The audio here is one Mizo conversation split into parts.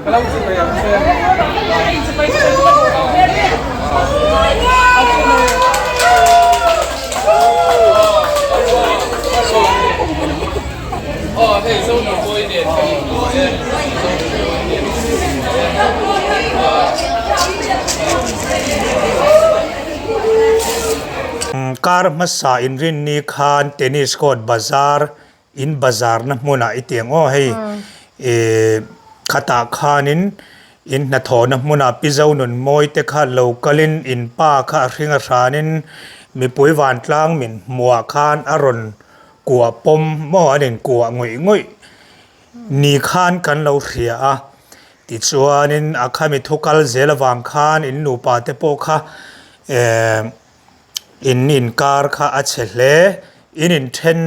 Ka lo chibai ang che. Aw hei Zonunmawii nen kan inhmu e. Zonunmawii nen kan inhmu e. Kar hmasa inrinni khan Tennis Court Bazar In bazarna hmunah i tiang aw hei ih khatah khanin in hnathawhna hmunah pi zo nun mawi te kha lo kalin in pa kha a hring a hranin mipui vantlang min hmuhah khan a rawn kuah pawm maw an inkuah ngawih ngawih ni khan kan lo hria a tichuanin a khami thu kal zel avang khan in nupa te pawh kha eh. In inkar kha a chhe hle. In inthen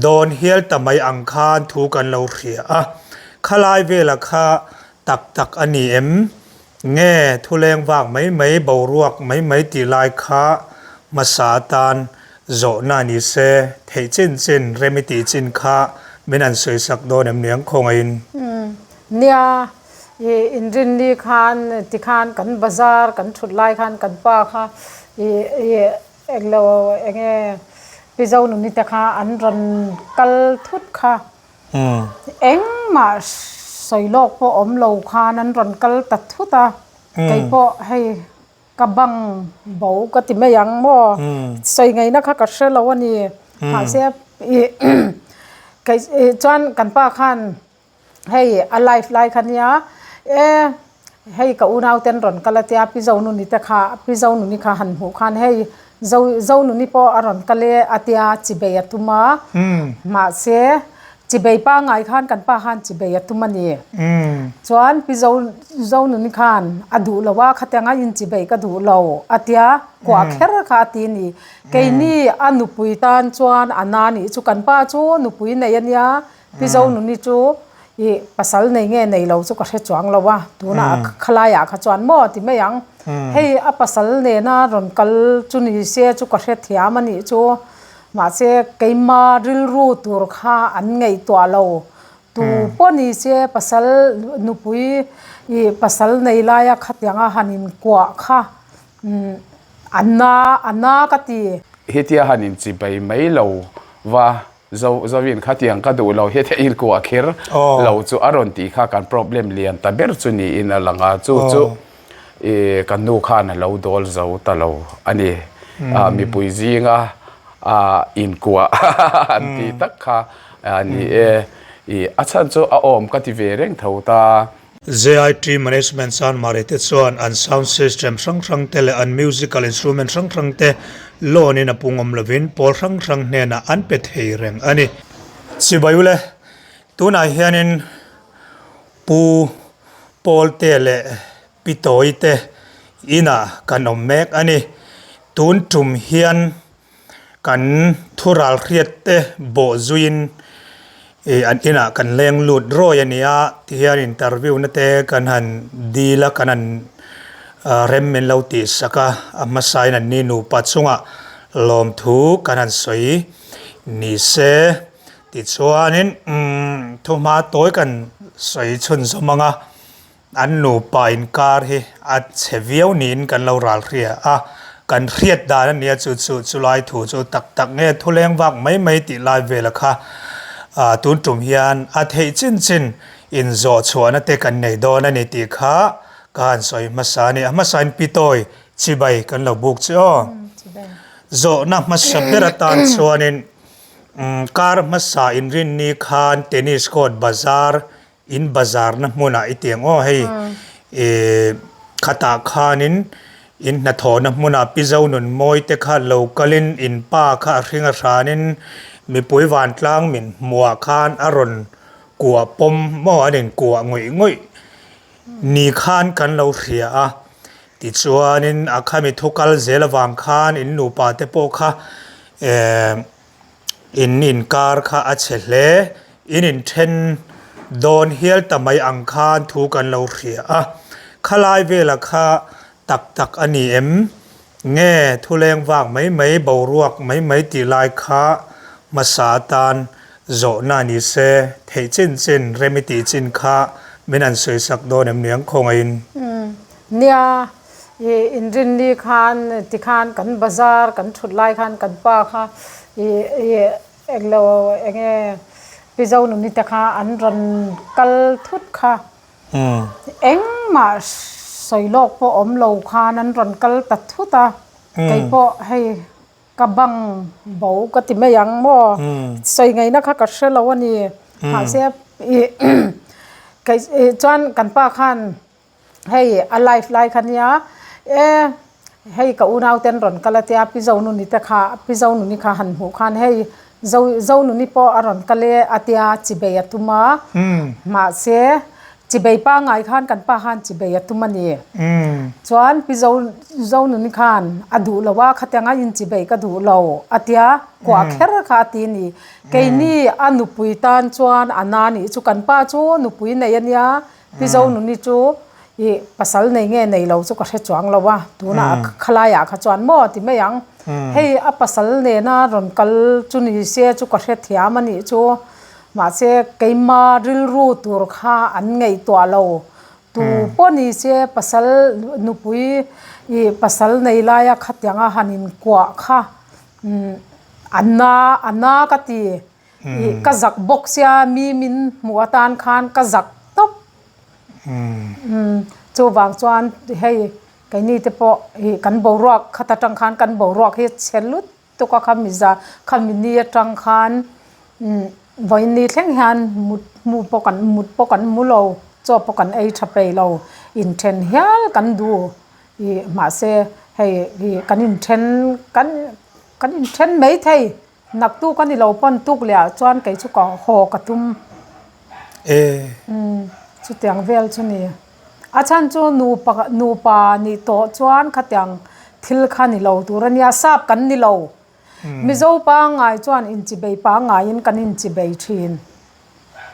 dawn hial ta mai ang khan thu kan lo hria a. Khalai vela kha tak tak a ni em? Nge thuleng vak mai mai boruak mai mai tih lai kha hmasa atan zawhna ni se theih chin chin rem i tih chin kha min han sawisak dawn em niang khawngaihin? Nia, I inrinni khan tikhan kan bazar kan thut lai khan kan pa kha i i englo enge Pi Zonuni te kha an rawn kal thut kha engmah sawi lawk pawh awm lo khan an rawn kal ta thut a keipawh hei ka bang bo ka ti mai ang maw sawi ngaihna kha ka hre lo a ni mahse i kei chuan kan pa khan. Hei a live lai kha nia e hei ka unau ten rawn kal a tia pi Zonuni te kha pi Zonuni kha han hmuh khan hei zo Zonuni pawh a rawn kal e a tia chibei a tum a mahse chibei pangngai khan kan pa khan chibei a tum a ni chuan pi zo Zonuni khan a duh lo a khatianga in chibei ka duh lo a tia kuah kher kha a ti a ni keini a nupui tan chuan a na nih chu kan pa chu nupui nei a nia. Pi Zonuni chu i pasal nei nge nei lo chu ka hre chuang lo a, tunah khalaiah kha chuan maw ti mai ang. Hei a pasal nena rawn kal chu ni se chu ka hre thiam a nih chu, mahse keima rilru tur kha an ngaihtuah lo. Tu pawh ni se pasal nupui i pasal nei laia khatianga han inkuah kha a na a na ka ti. Hetia han inchibai mai lo va. Zo Zoin khatiang ka duh lo heti in kuah kher lo chu a rawn tih kha kan problem lian ta ber chu niin a lang a, chu chu ih kan nu khan a lo dawl zo ta lo a ni. Mipui zinga inkuah an tih tak kha a ni e. Ih a chhan chu a awm ka ti ve reng tho ta. JIT Management Sanmari te chuan an sound system hrang hrang te leh an musical instrument hrang hrang te loan in a pung awm lovin pawl hrang hrang hnenah an pe thei reng a ni. Chibai ule, tunah hianin Pu Pawlte leh Pi Tawi te inah kan awm mek a ni. Tun tum hian Kan thu ral hriat te bawh zuiin ih an inah kan leng lut rawi a nia tihian interview na te kan han dil a kan han rem min lo tih sak a a hmasa in an ni nupa chungah lawmthu kan han sawi ni se tichuanin umm thuhma tawi kan sawi chhunzawm ang a. An nupa inkar hi a chhe viau niin kan lo ral hria a, kan hriat dan a nia chu chu chulai thu chu tak tak nge thuleng vak mai mai tih lai vela kha tun tum hian a theih chin chin inzawh chhuahna te kan nei dawn a ni tih kha ka han sawi hmasa a ni. A hmasain Pitawi chibai kan lo buk che aw. Zawhna hmasa ber atan chuanin kar hmasa inrinni khan Tennis Court Bazar In bazarna hmunah i tiang aw hei i khatah khanin in hnathawhna hmunah Pi Zonunmawi te kha lo kalin in pa kha a hring a hranin mipui vantlang min hmuhah khan a rawn kuah pawm maw an inkuah ngawih ngawih ni khan kan lo hria a tichuanin a khami thu kal zel avang khan in nupa te pawh kha eh In inkar kha a chhe hle. In inthen dawn hial ta mai ang khan thu kan lo hria a. Khalai vela kha tak tak a ni em? Nge thuleng vak mai mai boruak mai mai tih lai kha hmasa atan zawhna ni se theih chin chin rem i tih chin kha Min han sawi sak dawn em niang khawngaihin? Nia, i inrinni khan tikhan kan bazar kan thut lai khan kan pa kha i i englo enge Pi Zonuni te kha an rawn kal thut kha. Engmah sawi lawk pawh awm lo khan an rawn kal ta thut a, keipawh hei Ka bang bo ka ti mai ang maw? Sawi ngaihna kha ka hre lo a ni. Mahse ih kei chuan kan pa khan hei a life lai kha nia e hei ka unau ten rawn kal a tia Pi Zonuni te kha Pi Zonuni kha han hmuh khan hei Zo Zonuni pawh a rawn kal e a tia chibei a tum a. Mahse Chibei pangngai khan kan pa khan chibei a tum a ni. Chuan Pi Zo Zonuni khan a duh lo a, khatianga in chibei ka duh lo a tia, kuah kher kha a ti a ni. Keini a nupui tan chuan a na nih chu kan pa chu nupui nei a nia, Pi Zonuni chu ih pasal nei nge nei lo chu ka hre chuang lo a, tunah khalaiah kha chuan maw ti mai ang. Hei a pasal nena rawn kal chu ni se chu ka hrethiam a nih chu. Mahse, keima rilru tur kha an ngaihtuah lo. Tu pawh ni se pasal nupui ih pasal nei laia khatianga han inkuah kha a na a na ka ti. Ih ka zak bawk sia mi min hmuh atan khan ka zak tawp. Chuvang chuan hei keini te pawh ih kan boruak khat atang khan kan boruak hi chhe lut Tuk a khami za khami ni atang khan vawiin ni thleng hian mut hmu pawh kan mut pawh kan mu lo chaw pawh kan ei tha peih lo inthen hial kan duh ih mahse hei ih kan inthen kan kan inthen mai thei naktuk a ni lo pawn tuk leh ah chuan kei chu ka haw ka tum chutiang vel chu ni. A chhan chu nupa nupa nih tawh chuan khatiang thil kha ni lo tur a nia, sap kan ni lo. Mizo pangngai chuan inchibei pangngaiin kan inchibei thin.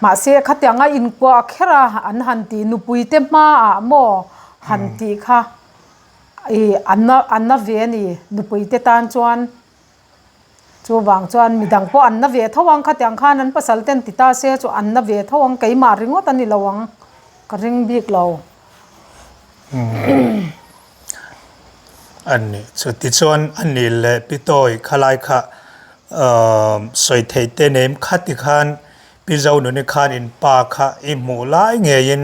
Mahse khatianga inkuah kher a an han tih nupuite hmaah maw han tih kha ih a na a na ve a ni nupuite tan chuan. Chuvang chuan midang pawh an na ve tho ang, khatiang khan an pasal ten ti ta se chu an na ve tho ang, keimah ringawt a ni lo ang, ka ring bik lo. A ni, chutichuan a ni leh Pi Tawi khalai kha sawi theih te neim khati khan Pi Zonuni khan in pa kha i hmuh lai ngeiin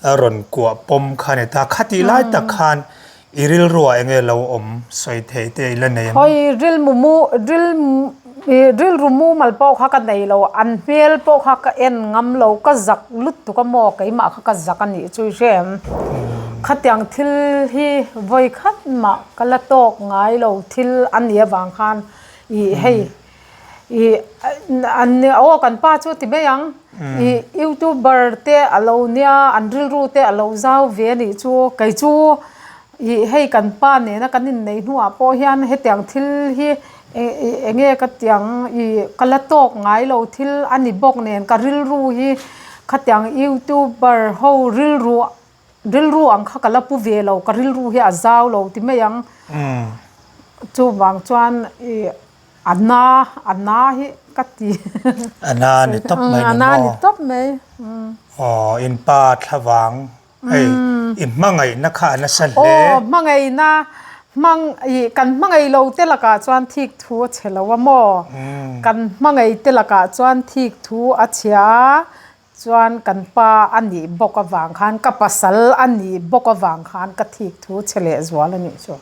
A rawn kuah pawm kha ni ta. Khatih lai tak khan i rilruah eng nge lo awm sawi theih te i la nei em? Hawi rilmu mu ril i rilru mumal pawh kha ka nei lo, an hmel pawh kha ka en ngam lo, ka zak lutuk a maw keimah kha ka zak a nih chu i hre em? Khatiang thil hi vawi khat mah ka la tawk ngai lo thil a nih avang khan i hei Ih an aw kan pa chu ti mai ang ih youtuber te a lo nia an rilru te a lo zau ve a nih chu kei chu ih hei kan pa nena kan inneih hnuah pawh hian hetiang thil hi eng nge ka ti ang ih ka la tawk ngai lo thil a ni bawk nen ka rilru hi khatiang youtuber ho rilru rilru ang kha ka la pu ve lo ka rilru hi a zau lo ti mai ang chuvang chuan ih. A na, a na hi ka ti. A na ni tawp mai ni maw? A na ni tawp mai. Aw, in pa thlavang hei i hmangaihna kha a nasa hle. Aw, hmangaihna, hmang, ih kan hmangaih lo te lakah chuan thik thu a chhe lo a maw? Kan hmangaih te lakah chuan thik thu a chhia a, chuan kan pa a nih bawk avang khan, ka pasal a nih bawk avang khan ka thik thu chhe lehzual a nih chu.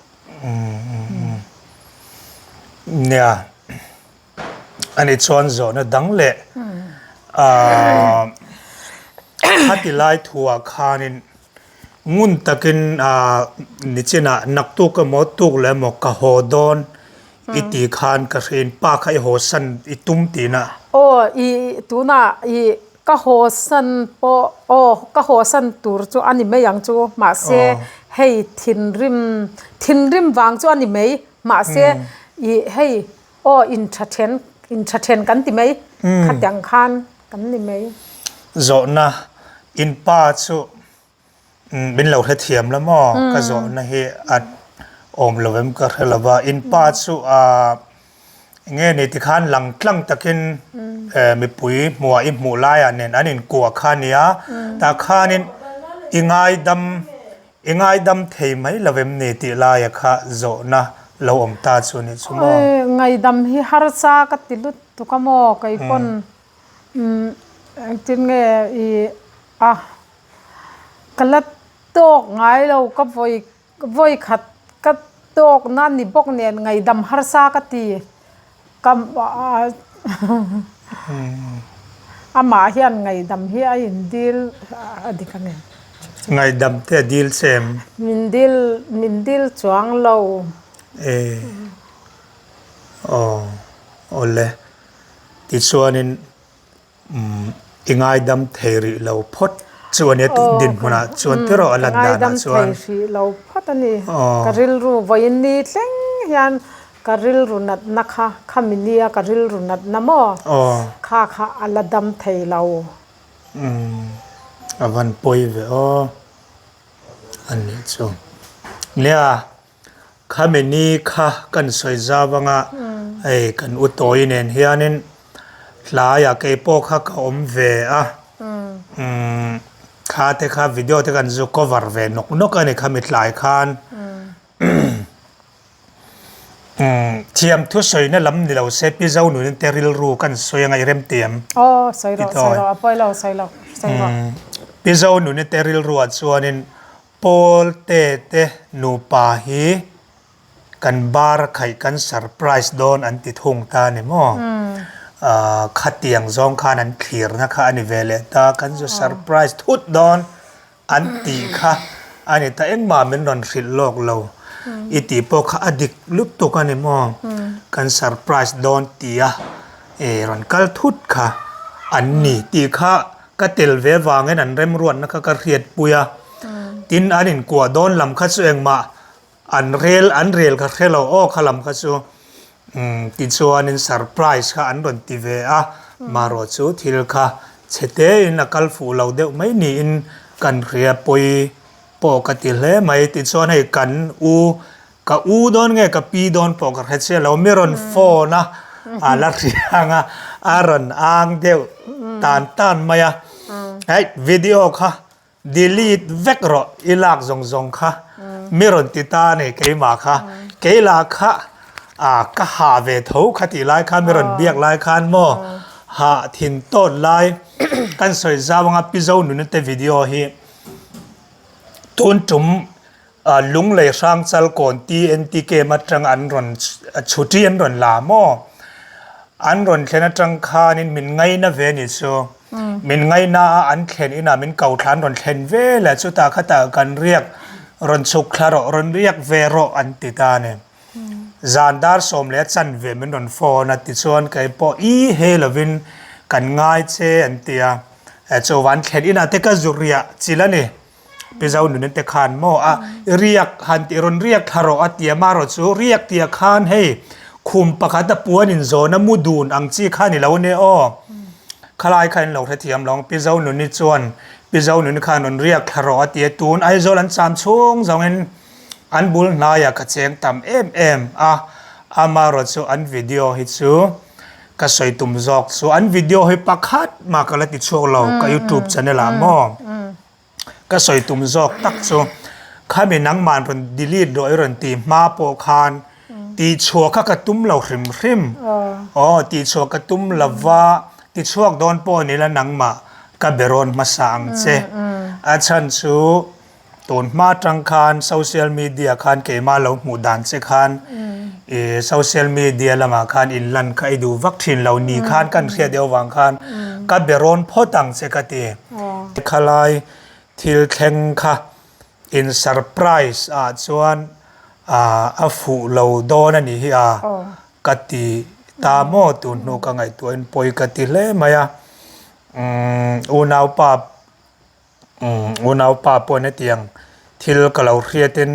Nia, ani chuan zawhna dang leh aah khati lai thuah khanin ngun takin aah nichinah naktuk emaw tuk leh emaw ka haw dawn i tih khan ka hrein pa kha i haw san i tum tihna. Aw i tunah i Ka hawsan pawh aw ka hawsan tur chu a ni mai ang chu mahse hei thinrim thinrim vang chu a ni mai mahse ih hei aw intha then intha then kan ti mai khatiang khan kan ni mai. Zawhna in pa chu Min lo hrethiam la maw? Ka zawhna hi a awm lo em ka hre lo va. In pa chu nge ni tikhan lang tlang takin. Mipui hmuah i hmuh laiah nen an inkuah kha a nia, tah khanin i ngaidam i ngaidam thei mai lo em ni tih laia kha zawhna lo awm ta chu a nih chu maw? Ngaidam hi harsa ka ti lutuk a maw kei pawn engtin nge i a ka la tawk ngai lo ka vawi Vawi khat ka tawkna ni bawk nen ngaidam harsa ka ti. Ka amah hian ngaidam hi a indil a dik ang em? Ngaidam te a dil che em? Min dil min dil chuang lo. E aw awle tichuanin Umm i ngaidam thei rih lo phawt chu a nia tih dinhmunah chuan ti rawh a lan danah chuan. Ka ngaidam thei rih lo phawt a ni. Ka rilru vawiin ni thleng hian ka rilru natna kha khami nia ka rilru natna maw kha kha a la dam thei lo. Umm a van pawi ve aw a nih chu. Nia Khami ni kha kan sawi zau anga hei kan u Tawi nen hianin tlaiah kei pawh kha ka awm ve a, umm kha te kha video te kan zu cover ve nawk nawk a ni khami tlai khan umm thiam thu sawina lam ni lo se Pi Zonunin te rilru kan sawi anga i remtiam Aw sawi rawh sawi rawh a pawi lo sawi lo sawi rawh. Pi Zonuni te rilruah chuanin Paul te te nupa hi kan bar khaih kan surprise dawn an ti thung ta ni maw? Ahh khatiang zawng khan an thlirna kha a ni ve leh ta, kan zu surprise thut dawn an tih kha a ni ta, engmah min rawn hrilh lawk lo i tih pawh kha a dik lutuk a ni maw? Kan surprise dawn tia eh rawn kal thut kha an ni tih kha ka tel ve vangin an remruatna kha ka hriatpui a. Tin, an inkuah dawn lam kha chu engmah an rel an rel kha hre lo aw kha lam kha chu umm tichuanin surprise kha an rawn ti ve a, marawh chu thil kha chhe tein a kal fuh lo deuh mai niin kan hria pawi pawh ka ti hle mai. Tichuan hei kan u ka u dawn nge ka pi dawn pawh ka hre chiah lo, mi rawn phone a a la hriang a, a rawn ang deuh tan tan mai a, hei video kha Delete vek rawh i lak zawng zawng kha mi rawn ti ta a ni keimah kha kei lah kha ah ka hah ve tho kha tih lai khan mi rawn biak lai khan maw hah thin tawt lai kan sawi zau anga Pi Zonuna te video hi tun tum Lunglei Hrangchalkawn TNT camp atang an rawn chhuti an rawn la maw? An rawn thlen atang khanin min ngaina ve ni chu. Min ngaina a an thlen inah min ko thla an rawn thlen ve leh chutah khatah kan riak rawn chhuk thla rawh rawn riak ve rawh an ti ta a ni. Zan dar 10 a chanve min rawn phone a tichuan kei pawh i he lovin kan ngai che an ti a. Chuvan thlen inah te ka zu riah chilh a ni. Pi Zo nuna te khan maw a riak han tih rawn riak thla rawh a tia marawh chu riak tia khan hei khum pakhat a puan in zawn a mu dun ang chi kha ni lo nia aw khalai kha in lo hrethiam lo ang Pi Zo nuni chuan Pi Zo nuni khan rawn riak thla rawh a tia tun Aizawl an cham chhung zawng in an bul hnaiah ka cheng tam em em a amarawh chu an video hi chu ka sawi tum zawk chu an video hi pakhat mah ka la ti chhuak lo ka youtube channel ah maw. Ka sawi tum zawk tak chu khami nangman rawn delete rawh i rawn ti hma pawh khan tihchhuah kha ka tum lo hrim hrim. Aw tihchhuah ka tum lova tichhuak dawn pawh ni la nangmah ka be rawn hmasa ang che. A chhan chu tun hma tang khan social media khan keimah lo hmuh dan che khan i social media lamah khan inlan kha i duh vak thin lo ni khan kan hriat deuh avang khan ka be rawn phawt ang che ka ti. Khalai thil thleng kha in surprise ah chuan a fuh lo dawn a nih hi a ka ti ta maw tun hnu ka ngaihtuah in pawi ka ti hle mai a unaupa Unaupa pawhin hetiang thil ka lo hriatin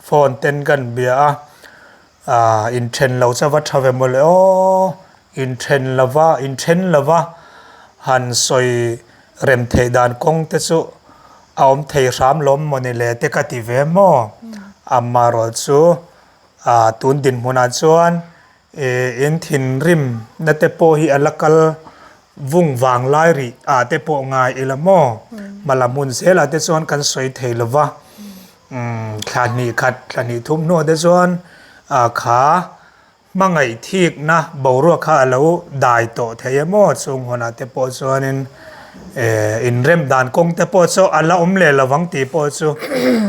phone ten ka han bia a, aah inthen lo chu a va tha ve mawle aw, inthen lova inthen lova han sawi rem theih dan kawng te chu a awm thei hram lawm mawni le te ka ti ve maw? Amaherawh chu aah tun dinhmunah chuan ih in thinrim na te pawh hi a la kal. Vung vang lai rih ah te pawh ngai ila maw? Hma lam hun zel ah te chuan kan sawi thei lo va, thla hnih khat, thla hnih thum hnuah te chuan kha hmangaih thikna boruak kha a lo dai tawh thei e maw? Chung hunah te pawh chuanin inrem dan kawng te pawh chu a la awm leh lo vang tih pawh chu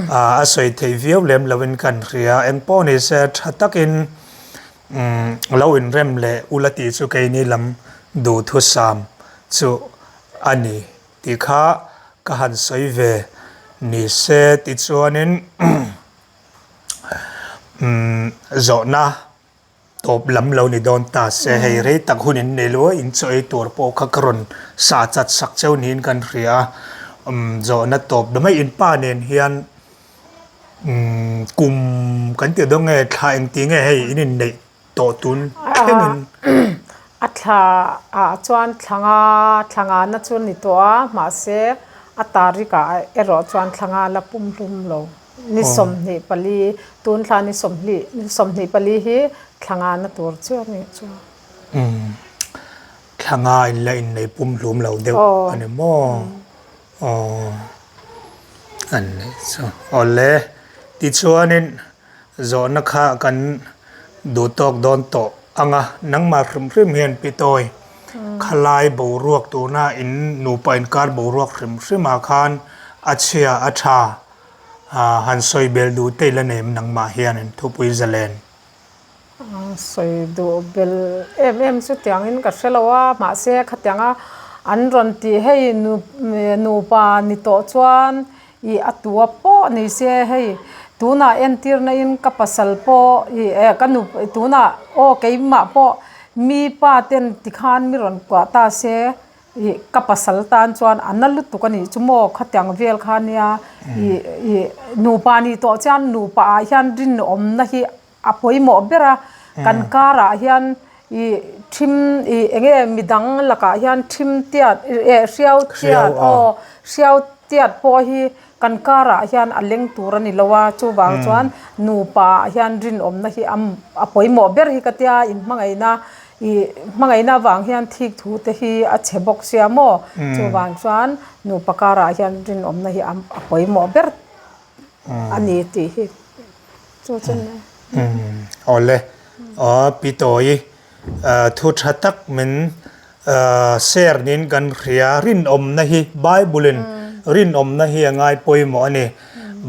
a sawi thei viau lem loin kan hria. Engpawh ni se tha takin Lo inrem leh ula tih chu keini lam duhthusam chu a ni tih kha ka han sawi ve ni se tichuanin zawhna tawp lam lo ni dawn ta se hei rei tak hun in nei lo a in chaw ei tur pawh kha ka rawn sa chat sak cheu niin kan hria a zawhna tawp mai in pa nen hian Kum kan tih dawn nge thla engti nge hei in inneih tawh tun thleng in. A thla ah chuan thla nga thla nga na chu ni tawh a mahse a tarik ah erawh chuan thla nga la pumhlum lo ni 24 tun thla ni 20 ni 24 hi thla nga na tur chiah a nih chu. Thla nga in la inneih pumhlum lo deuh a ni maw? Aw an nih chu. Awle, tichuanin zawhna kha kan duh tawk dawn tawh ang a, nangmah hrim hrim hian pi tawi khalai boruak tuna in nupa inkar boruak hrim hrimah khan a chhia a tha han sawi bel duh te ila nei em nangmah hianin thupui zalen. Sawi duh bel em em chu tiangin ka hre lo a, mahse khatianga an rawn tih hei nupa ni tawh chuan ih a tua pawh ni se hei tunah entirna in ka pasal pawh ih eh ka nu tunah aw keimah pawh mi pa ten tikhan mi rawn kuah ta se ih ka pasal tan chuan a na lutuk a nih chu maw khatiang vel kha nia ih ih nupa ni tawh chuan nupa ah hian rinawmna hi a pawimawh ber a kan karah hian ih thim ih eng nge midang lakah hian thim tiat eh hriau tiat aw hriau tiat pawh hi kan karah hian a leng tur a ni lo a chuvang chuan nupa ah hian rinawmna hi a pawimawh ber hi ka tia inhmangaihna ih hmangaihna avang hian thik thu te hi a chhe bawk sia maw chuvang chuan nupa karah hian rinawmna hi a pawimawh ber a ni tih hi chu chu ni. Awle aw Pi Tawi thu tha tak min share niin kan hria rinawmna hi Bible in rinawmna hi a ngai pawimawh a ni.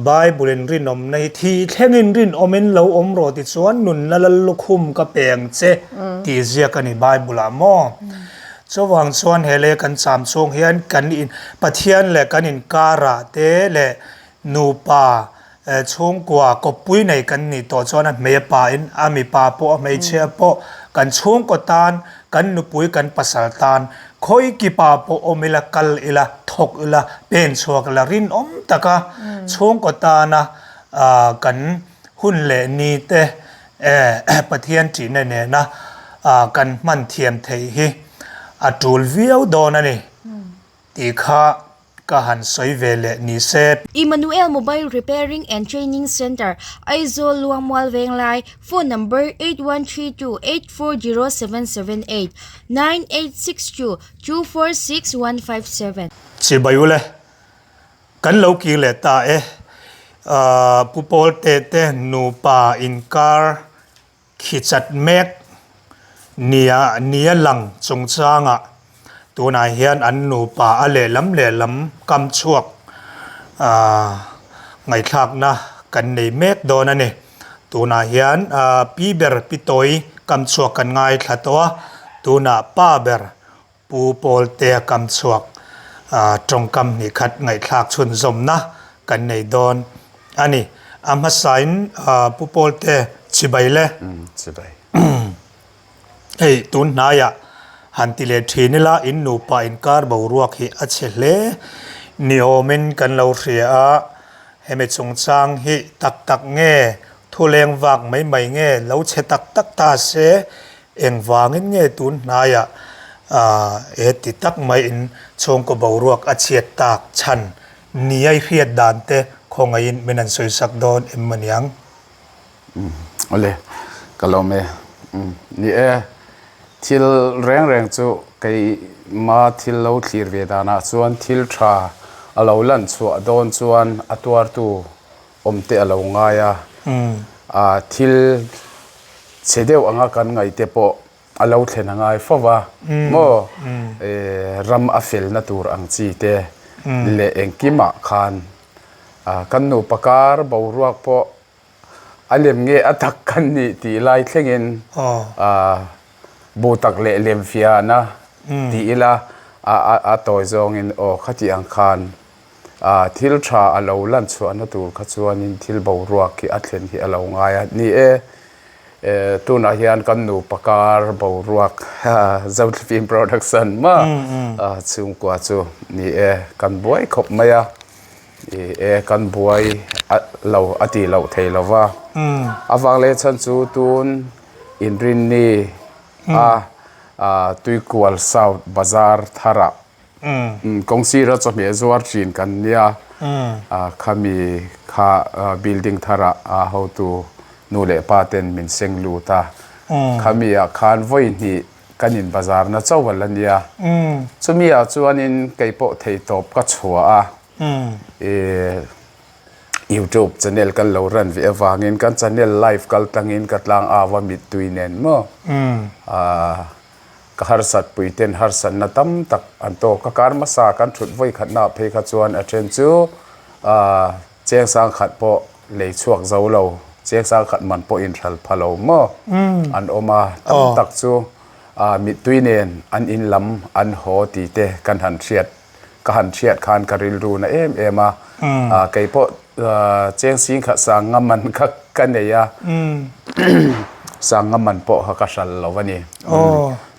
Bible in rinawmna hi thih thlengin rinawmin lo awm rawh tichuan nunna lal lukhum ka peng che tih ziak a ni Bible ah maw. Chuvang chuan he lei kan cham chhung hian kan in Pathian leh kan inkarah te leh nupa chhungkua kawppui nei kan nih tawh chuan a hmei a pa in a mipa pawh a hmeichhia pawh kan chhungkaw tan kan nupui kan pasal tan khawi kipa pawh awm ila kal ila thawk ila pen chhuak ila rinawm taka chhungkaw tana kan hun leh ni te Pathian ṭihna nena kan hman thiam theih hi a ṭul viau dawn a ni tih kha ka han sawi ve leh ni se. Emmanuel Mobile Repairing and Training Centre, Aizawl Luangmual Venglai, Phone Number, 8132840778, 9862 246157. Chibai ule, Kan lo kir leh ta e. Pu Pawlte te nupa inkar khi chat mek nia nia lang chungchangah tunah hian an nupa a lehlam lehlam kam chhuak ngaihthlakna kan nei mek dawn a ni. Tunah hian pi ber pi tawi kam chhuak kan ngaithla tawh a, tunah pa ber Pu Pawltea kam chhuak tawngkam hnih khat ngaihthlak chhunzawmna kan nei dawn a ni. A hmasain Pu Pawlte chibai le. Chibai. Hei tun hnaiah han ti leh thin ila in nupa inkar boruak hi a chhe hle ni awmin kan lo hria a, hemi chungchang hi tak tak nge thuleng vak mai mai nge lo chhe tak tak ta se Engvangin nge tun hnaiah he ti tak maiin chhungkaw boruak a chhiat tak chhan nia i hriat dan te khawngaihin min han sawisak dawn em maw niang? Awle, ka lawm e. Ni e, thil reng reng chu kei ma thil lo thlir ve danah chuan thil tha a lo lan chhuah dawn chuan a tuartu awm te a lo ngai a, thil chhe deuh anga kan ngaih te pawh a lo thlen a ngai fo va maw ram a felna tur ang chi te leh engkimah khan kan nupa kar boruak pawh A lem nge a tak kan nih tih lai thlengin bu tak leh lem fiahna ti ila a tawi zawngin aw khati ang khan thil tha a lo lan chhuahna tur kha chuanin thil boruak hi a thlen hi a lo ngai a ni e. Tunah hian kan nupa kar boruak Zothlifim Production maw chhungkua chu ni e kan buai khawp mai a. I e kan buai lo a tih loh thei lo va. A vang leh chhan chu tun Inrinni a Tuikual South Bazar tharah kawng sira chawhmeh zuar thin kan nia. Khami kha building tharah a hotu nu leh pa ten min seng lut a. Khami ah khan vawi hnih kan in bazar na chauh a la nia. Chumi ah chuanin kei pawh theihtawp ka chhuah a, ih youtube channel kan lo run ve avangin kan channel live kal tlangin ka tlang au a mittui nen maw ah ka harsat pui ten harsatna tam tak an tawk a, kar hmasa kan thut vawi khatna ah phei kha chuan a then chu ah Cheng sangkhat pawh lei chhuak zo lo, cheng sangkhat man pawh inhral pha lo maw an awm a, tam tak chu mittui nen an in lam an haw tih te kan han hriat, ka han hriat khan ka rilru na em em a, kei pawh cheng singkhat sanga man kha ka nei a, sanga man pawh kha ka hral lo a ni.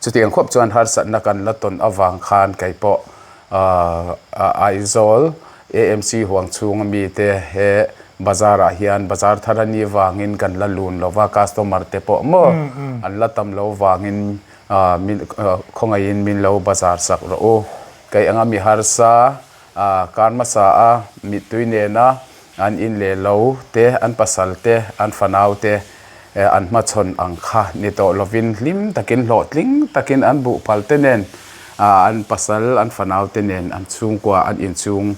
Chutiang khawp chuan harsatna kan la tawn avang khan kei pawh Aizawl AMC huang chhunga mite he bazar ah hian bazar thar a nih vangin kan la lun lo va, customer te pawh maw an la tam lo vangin min khawngaihin min lo bazar sak rawh u. Kei anga mi harsa kar hmasa a mittui nena An in leh lo te, an pasal te, an fanau te an hmachhawn ang kha ni tawh lovin hlim takin hlawhtling takin an buhphal te nen an pasal, an fanau te nen an chhungkua an inchhung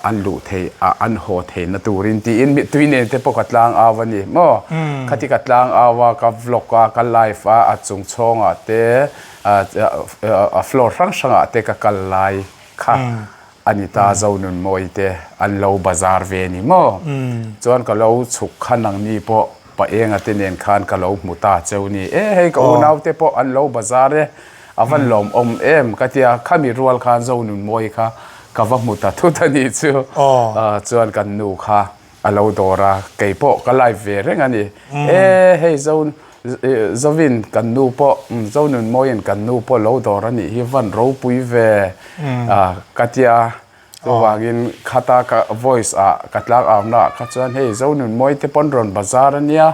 an luh theih a an haw theihna turin tiin mittui nen te pawh ka tlang au a ni maw? Khati ka tlang au a, ka vlog a, ka live a, a chung chhawngah te a floor hrang hrangah te ka kal lai kha. A ni ta Zonunmawi te an lo bazar ve ni maw? Chuan ka lo chhuk kha nangni pawh Pa Enga te nen khan ka lo hmu ta cheu ni. E hei ka unau te pawh an lo bazar e, a van lawmawm em ka tia khami rual khan Zonunmawi kha ka va hmu ta thut a nih chu. Chuan kan nu kha a lo dawr a, kei pawh ka live ve reng a ni. E hei Zo Zovin kan nu pawh Zonunmawiin kan nu pawh lo dawr a nih hi van ropui ve ka tia chuvangin khata ka voice ah ka tlak au na ah kha chuan hei Zonunmawi te pawn rawn bazar a nia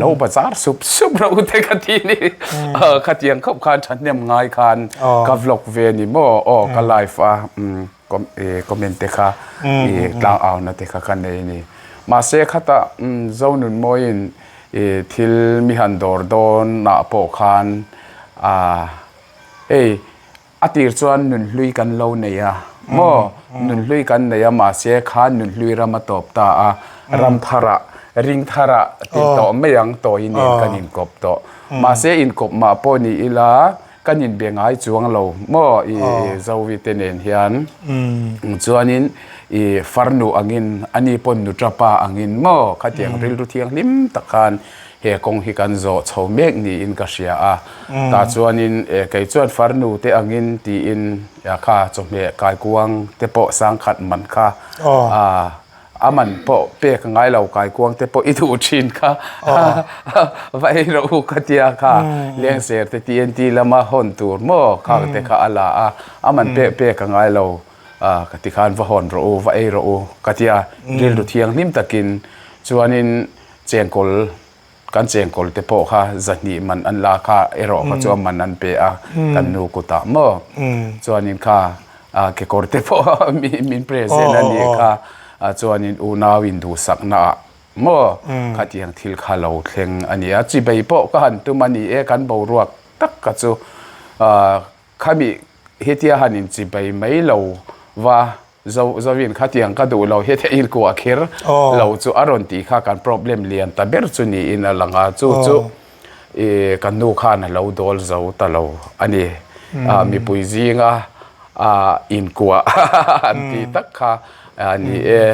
lo bazar sup sup reuh te ka ti ni khatiang khawp khan thahnem ngai khan ka vlog ve ni maw aw ka live a. Comment te kha i tlang au na te kha ka nei a ni. Mahse khata Zonunmawiin i thil mi han dawr dawn ah pawh khan hei a tir chuan nunhlui kan lo nei a maw nunhlui kan nei a mahse khan nunhlui ram a tawp ta a ram tharah ring tharah tih tawh mai ang tawi nen kan inkawp tawh. Mahse inkawp mah pawh ni ila. Kan inbe ngai chuang lo maw i Zovi te nen hian chuanin i farnu angin ani pawn nuṭapa angin maw khatiang rilru thianghlim tak khan he kawng hi kan zawh chho mek niin ka hria a. Tah chuanin kei chuan farnu te angin tiin kha chawhmeh kaikuang te pawh sangkhat man kha A man pawh pek a ngai lo, kaikuang te pawh i duh thin kha va ei rawh u ka tia kha lengser te TNT lama hawn tur maw khang te kha a la a, a man pek pek a ngai lo ka ti khan va hawn rawh u va ei rawh u ka tia rilru thianghlim takin chuanin chengkawl Kan chengkawl te pawh kha zahnih man an la kha erawh kha chuan man an pe a kan nu kutah maw chuanin kha kekawr te pawh min present a nih kha chuanin unau in duhsakna ah maw khatiang thil kha lo thleng a ni a chibei pawh ka han tum a ni e kan boruak tak kha chu. Khami hetia han inchibai mai lo va Zo Zoin khatiang ka duh lo hetia inkuah kher lo chu a rawn tih kha kan problem lian ta ber chu niin a lang a, chu chu i kan nu khan a lo dawl zo ta lo a ni. Mipui zinga inkuah an tih tak kha a ni e.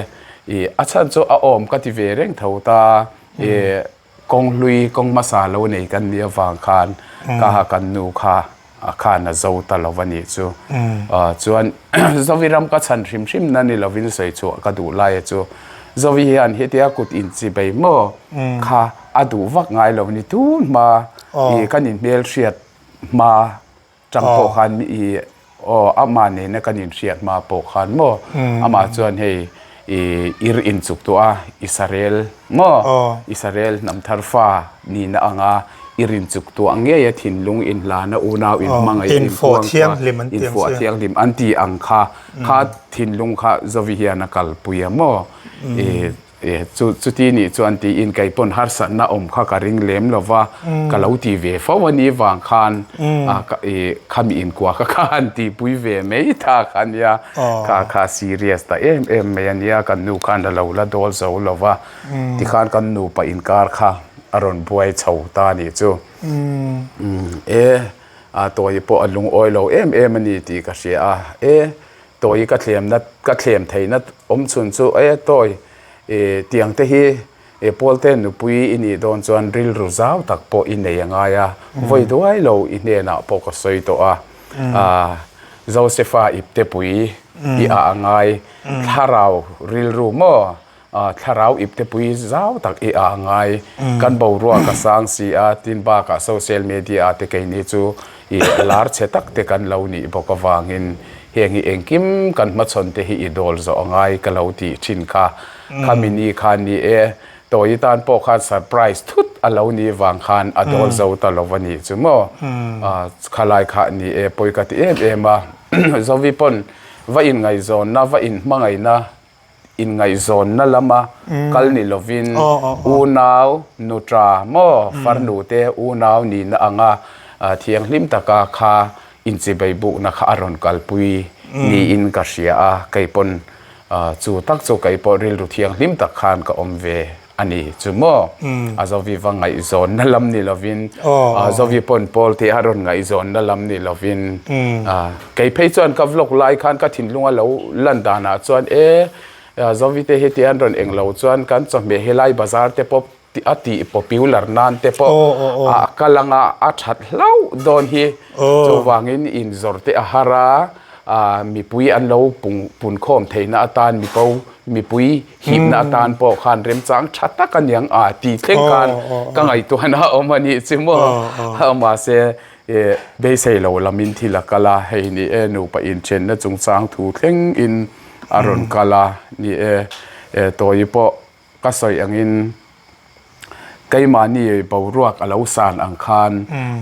I a chhan chu a awm ka ti ve reng tho ta i Kawng hlui, kawng hmasa lo nei kan nih avang khan ka ha kan nu kha khan a zo ta lo a nih chu. Chuan Zovi ram ka chhan hrim hrim na ni lovin sawi chhuah ka duh lai a chu. Zovi hian hetia kut inchi bei maw kha a duh vak ngai lo ni tun hma i kan inhmelhriat hma Chang pawh khan i aw amah nena kan inhriat hma pawh khan maw amah chuan hei i ir inchuk tawh a Israel maw Israel hnam thar fa nihna anga ir inchuk tuah ngei a thinlung inhlana unau inhmangaih inkuang kha infuah thianghlim an tih ang kha kha thinlung kha Zovi hian a kalpui a maw i Chu chuti nih chuan tiin kei pawn harsatna awm kha ka ring lem lo va, ka lo ti ve fo a nih vang khan i khami inkuah kha kha han tihpui ve mai ta kha nia, kha kha serious ta em em mai a nia, kan nu khan a lo la dawl zo lo va, tikhan kan nupa inkar kha a rawn buai chho ta nih chu. E, a tawi pawh a lungawi lo em em a ni tih ka hria a, e. Tawi ka thlemna ka thlem theihna awm chhun chu e tawi i tiang te hi i Pawlte nupui i nih dawn chuan rilru zau tak pawh i nei a ngai a, vawi duai lo i hnenah pawh ka sawi tawh a, ah Josefa iptepui i ah a ngai thlarau rilru maw? Thlarau iptepui zau tak i a ngai. Kan boruak a sang si a, tin bakah social media ah te keini chu i lar chhe tak te kan lo nih bawk avangin heng hi engkim kan hmachhawn te hi i dawl zawh a ngai ka lo tih thin kha. Khami ni khan ni e, Tawi tan pawh khan surprise thut a lo nih vang khan a dawl zo ta lo a nih chu maw. Khalai kha ni e pawi ka ti em em a. Zovi pawn va inngaihzawnna, va inhmangaihna inngaihzawnna lama kal ni lovin unau nutra maw farnu te unau nihna anga thianghlim taka kha inchibei bukna kha a rawn kalpui niin ka hria a, kei pawn chu tak chu kei pawh rilru thianghlim tak khan ka awm ve a ni chu maw a Zovi va ngaihzawnna lam ni lovin Zovi pawn pawl te a rawn ngaihzawnna lam ni lovin kei phei chuan ka vlog lai khan ka thinlunga lo lan danah chuan e Zovi te heti an rawn eng lo chuan kan chawhmeh helai bazar te pawh a tih popular nan te pawh a kal anga a that hlauh dawn hi chuvangin inzawrh te a har a mipui an lo punkhawm theihna atan mipo mipui hipna atan pawh khan remchang tha tak a niang a tih thleng khan ka ngaihtuahna a awm a nih chu maw mahse beisei lo lamin thil a kal a hei ni e nupa inthenna chungchang thu thleng in a rawn kal a ni e tawi pawh ka sawi angin keimahni boruak a lo san ang khan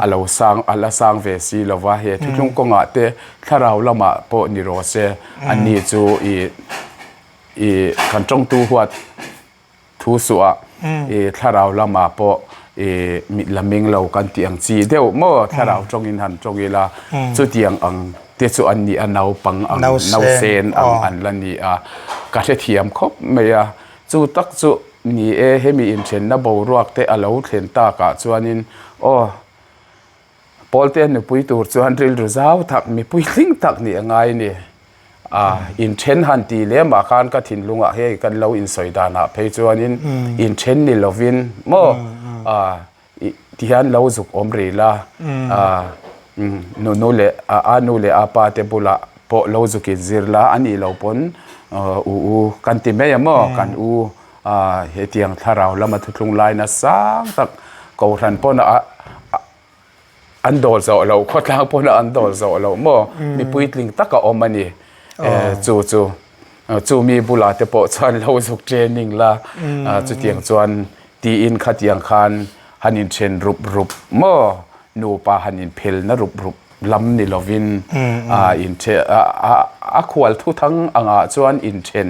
a lo sang a la sang ve si lo va he thuthlung kawngah te thlarau lamah pawh ni rawh se anni chu ih I kan tawngtu huat thu suah i thlarau lamah pawh i mit la meng lo kan tih ang chi deuh maw thlarau tawngin han tawng ila chutiang ang te chu an ni a naupang ang nausen ang an la ni a ka hrethiam khawp mai a chu tak chu ni e hemi inthenna boruak te a lo thlen takah chuanin aw Pawlte nupui tur chuan rilru zau tak mipui hling tak nih a ngai a ni. A inthen han tih lem ah khan ka thinlungah hei kan lo insawi danah phei chuanin inthen ni lovin maw a tihian lo zuk awm rih la a nunu leh a nu leh a pa te bulah pawh lo zuk inzir la a nih loh pawn u u kan ti mai a maw kan u a hetiang thlarau lama thuthlung laina sang tak kohhran pawn a An dawl zawh loh, khawtlang pawhna an dawl zawh loh maw? Mi puitling tak a awm a ni. Chu chu, chu mi bulah te pawh chuan lo zuk training la, chutiang chuan tiin khatiang khan han inthen rup rup maw? Nupa han inphelna rup rup lam ni lovin a khual thuthang angah chuan inthen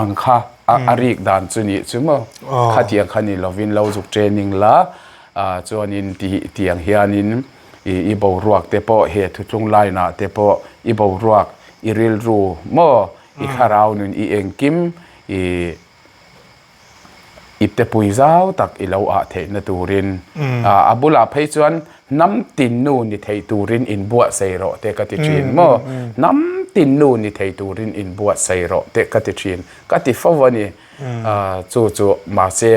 ang kha a rik dan chu nih chu maw khatiang kha ni lovin lo zuk training la chuanin tiang hianin I i boruak te pawh he thuthlung line ah te pawh i boruak i rilru maw i thlarau nun i engkim i ipte pui zau tak i lo ah theihna turin a bulah phei chuan hnam tin nu ni thei turin inbuatsaih rawh te ka ti thin maw hnam tin nu ni thei turin inbuatsaih rawh te ka ti thin ka ti fo a ni chu chu mahse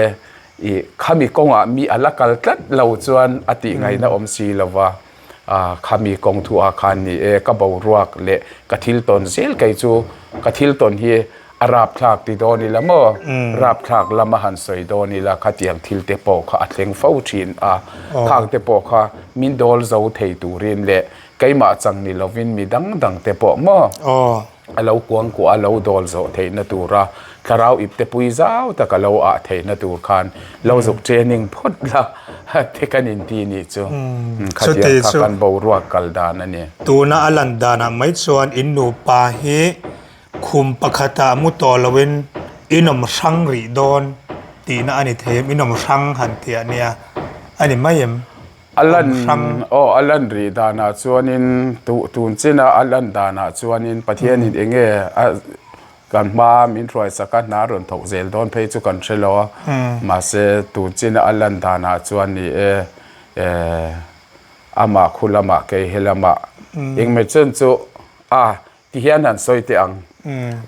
i khami kawngah mi a la kal tlat lo chuan a tih ngaihna awm si lova khami kawng thu ah khan ni e ka boruak leh ka thil tawn zel kei chu ka thil tawn hi A rapthlak ti dawn ila maw? Rapthlak lama han sawi dawn ila khatiang thil te pawh kha a thleng fo thin a. Khang te pawh kha min dawl zo thei turin leh keimah chang ni lovin mi dang dang te pawh maw? A lo kuangkuah a lo dawl zawh theihna tura thlarau ipte pui zau tak a lo ah theihna tur khan lo zuk training phawt la te kan inti nih chu. Khatiang kha kan boruak kal dan a ni. Tuna a lan danah mai chuan in nupa hi Khum pakhatah mu tawh loin inawm hrang rih dawn tihna a ni thei em? Inawm hrang han tih a nia, a ni mai em? A lan aw a lan rih danah chuanin tun china a lan danah chuanin Pathianin eng nge a kan hma min hruaisak a hna rawn thawk zel dawn phei chu kan hre lo a, mahse tun china a lan danah chuan ni e amah khu lamah kei he lamah engmeh chen chu a Ti hian han sawi teh ang.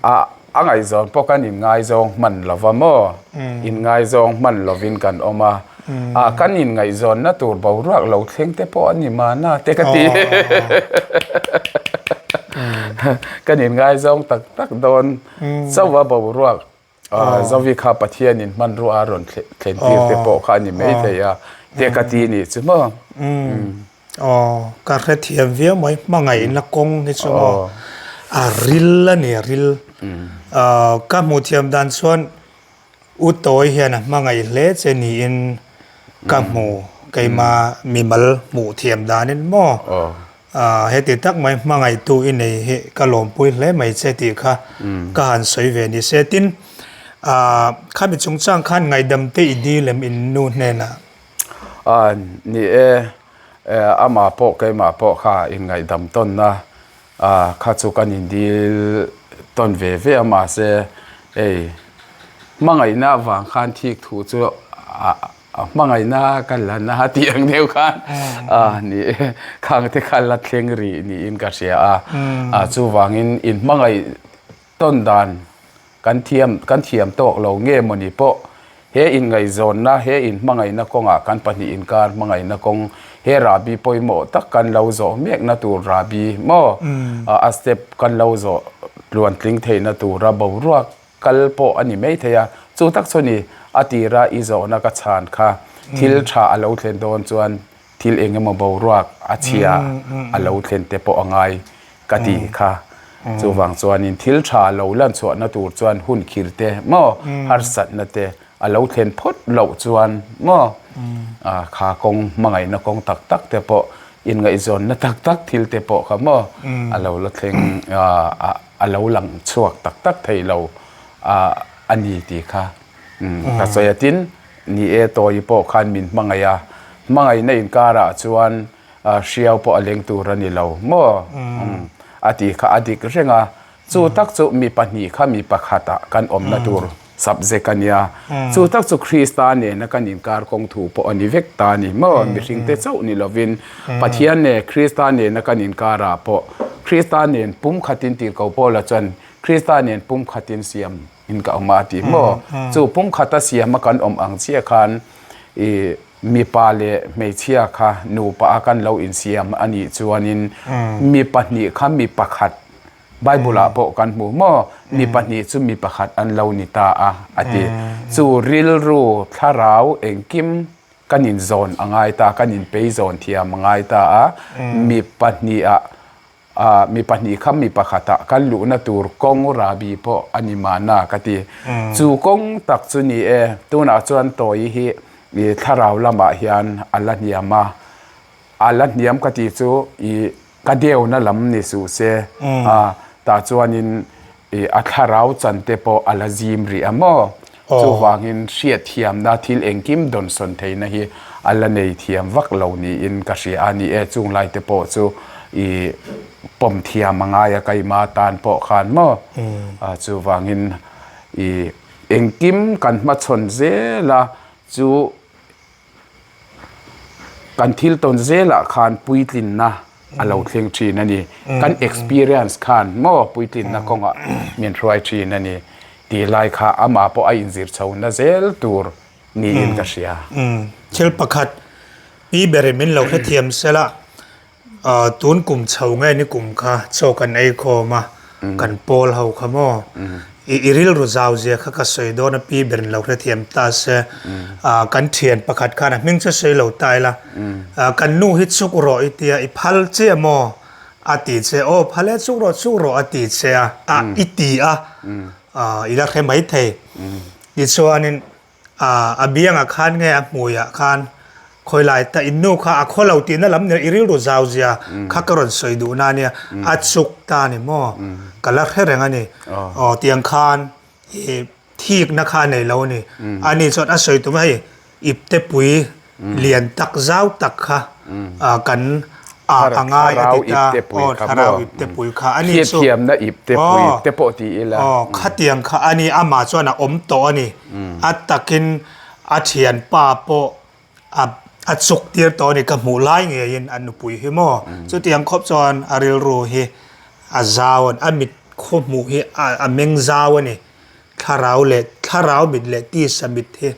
A a ngaihzawn pawh kan inngaizawng hman lo va maw? Inngaizawng hman lovin kan awm a. A kan inngaihzawnna tur boruak lo thleng te pawh a ni mahna te ka ti. Kan inngaizawng tak tak dawn chauh a boruak Zovi kha Pathianin hmanrua a rawn thlen tir te pawh kha a ni mai thei a, te ka ti nih chu maw. Aw, ka hrethiam viau mai, hmangaihna kawng hi chu maw a ril a ni, a ril. Ka hmuh thiam dan chuan U Tawi hian a hmangaih hle che niin ka hmu, keima mimal hmuh thiam danin maw. Heti tak mai hmangaihtu i nei hi ka lawmpui hle mai che tih kha ka han sawi ve ni se. Tin, khami chungchang khan ngaihdam te i dil em in nu hnenah? Ni e, amah pawh keimah pawh kha inngaihdam tawnna kha chu kan indil tawn ve ve a mahse hei hmangaihna avang khan thik thu chu a A hmangaihna ka la na tih ang deuh khan a ni e, khang te kha la thleng rih niin ka hria a. A chuvangin in hmangaih tawn dan kan thiam kan thiam tawk lo nge mawni pawh he inngaihzawnna he in hmangaihna kawngah kan pahnih inkar hmangaihna kawng he rahbi pawimawh tak kan lo zawh mekna tur rahbi maw a step kan lo zawh tluantling theihna tura boruak Kal pawh a ni mai thei a, chu tak chu ni a tira i zawhna ka chhan kha thil tha a lo thlen dawn chuan thil eng emaw boruak a chhia a lo thlen te pawh a ngai ka ti kha. Chuvang chuanin thil tha lo lan chhuahna tur chuan hun khir te maw harsatna te a lo thlen phawt loh chuan maw kha kawng hmangaihna kawng tak tak te pawh inngaihzawnna tak tak thil te pawh kha maw a lo la thleng a lo lang chhuak tak tak thei lo a ni tih kha ka sawi a. Tin, ni e Tawi pawh khan min hmangaih a, hmangaihna inkarah chuan hriau pawh a leng tur a ni lo maw a tih kha a dik reng a. Chu tak chu mi pahnih kha mi pakhatah kan awmna tur subject a nia. Chu tak chu Krista nena kan inkar kawng thu pawh a ni vek ta a ni maw? Mihringte chauh ni lovin Pathian leh Krista nena kan inkarah pawh Krista nen pumkhatin tirhkoh Paula chuan Krista nen pumkhatin siam in ka awm a a ti maw? Chu pumkhata siama kan awm ang chiah khan i mipa leh hmeichhia kha nupa a kan lo insiam a nih chuanin mi pahnih kha mi pakhat Bible ah pawh kan hmu maw? Mi pahnih chu mi pakhat an lo ni ta a, a ti. Chu rilru, thlarau engkim kan inzawn a ngai ta, kan inpeizawn thiam a ngai ta a. Mi pahnihah, mi pahnih kha mi pakhatah kan luhna tur kawng rahbi pawh a ni mahna ka ti. Chu kawng tak chu ni e, tunah chuan Tawi hi thlarau lamah hian a la hniam a, A la hniam ka tih chu i ka deuna lam ni suh se a, tah chuanin i a thlarau chan te pawh a la zim rih a maw? Chuvangin hriatthiamna thil engkim dawnsawn theihna hi a la nei thiam vak lo niin ka hria a ni e. Chung laite pawh chu i pawm thiam a ngai a keima tan pawh khan maw? Chuvangin i engkim kan hmachhawn zel a chu Kan thil tawn zelah khan puitlinna a lo thleng thin a ni. Kan experience khan maw puitlinna kawngah min hruai thin a ni tih lai kha amah pawh a inzir chho na zel tur niin ka hria. Thil pakhat pi berin min lo hrethiam sela Tun kum chho nge ni kum kha chaw kan ei khawm a, kan pawl ho kha maw? I rilru zau zia kha ka sawi dawn a pi berin lo hrethiam ta se, kan thian pakhat khan a hming chu sawi lo ta ila, kan nu hi chuk rawh i tia i phal chiah maw? A ti che, aw phal e chuk rawh chuk rawh a ti che a, a i ti a, i la hre maithei. Tichuanin A biangah khan nge a hmuiah khan khawilai ta in nu kha a khaw lo tihna lam nia i rilru zau zia kha ka rawn sawi duhna ania a chuk ta ni maw ka la hre reng a ni aw tiang khan i thikna kha a nei lo a ni ani chuan a sawi tum a hei iptepui lian tak zau tak kha kan a a ngai a ti ta aw thlarau iptepui kha ani chu hriatthiamna iptepui te pawh ti ila aw khatiang kha ani amah chuan a awm tawh a ni a takin a thianpa pawh a a chuk tir tawh a ni ka hmuh lai ngeiin a nupui hi maw chutiang khawp chuan a rilru hi a zau a ni a mit khaw hmuh hi a meng zau a ni thlarau leh thlarau mit leh tisa mit hi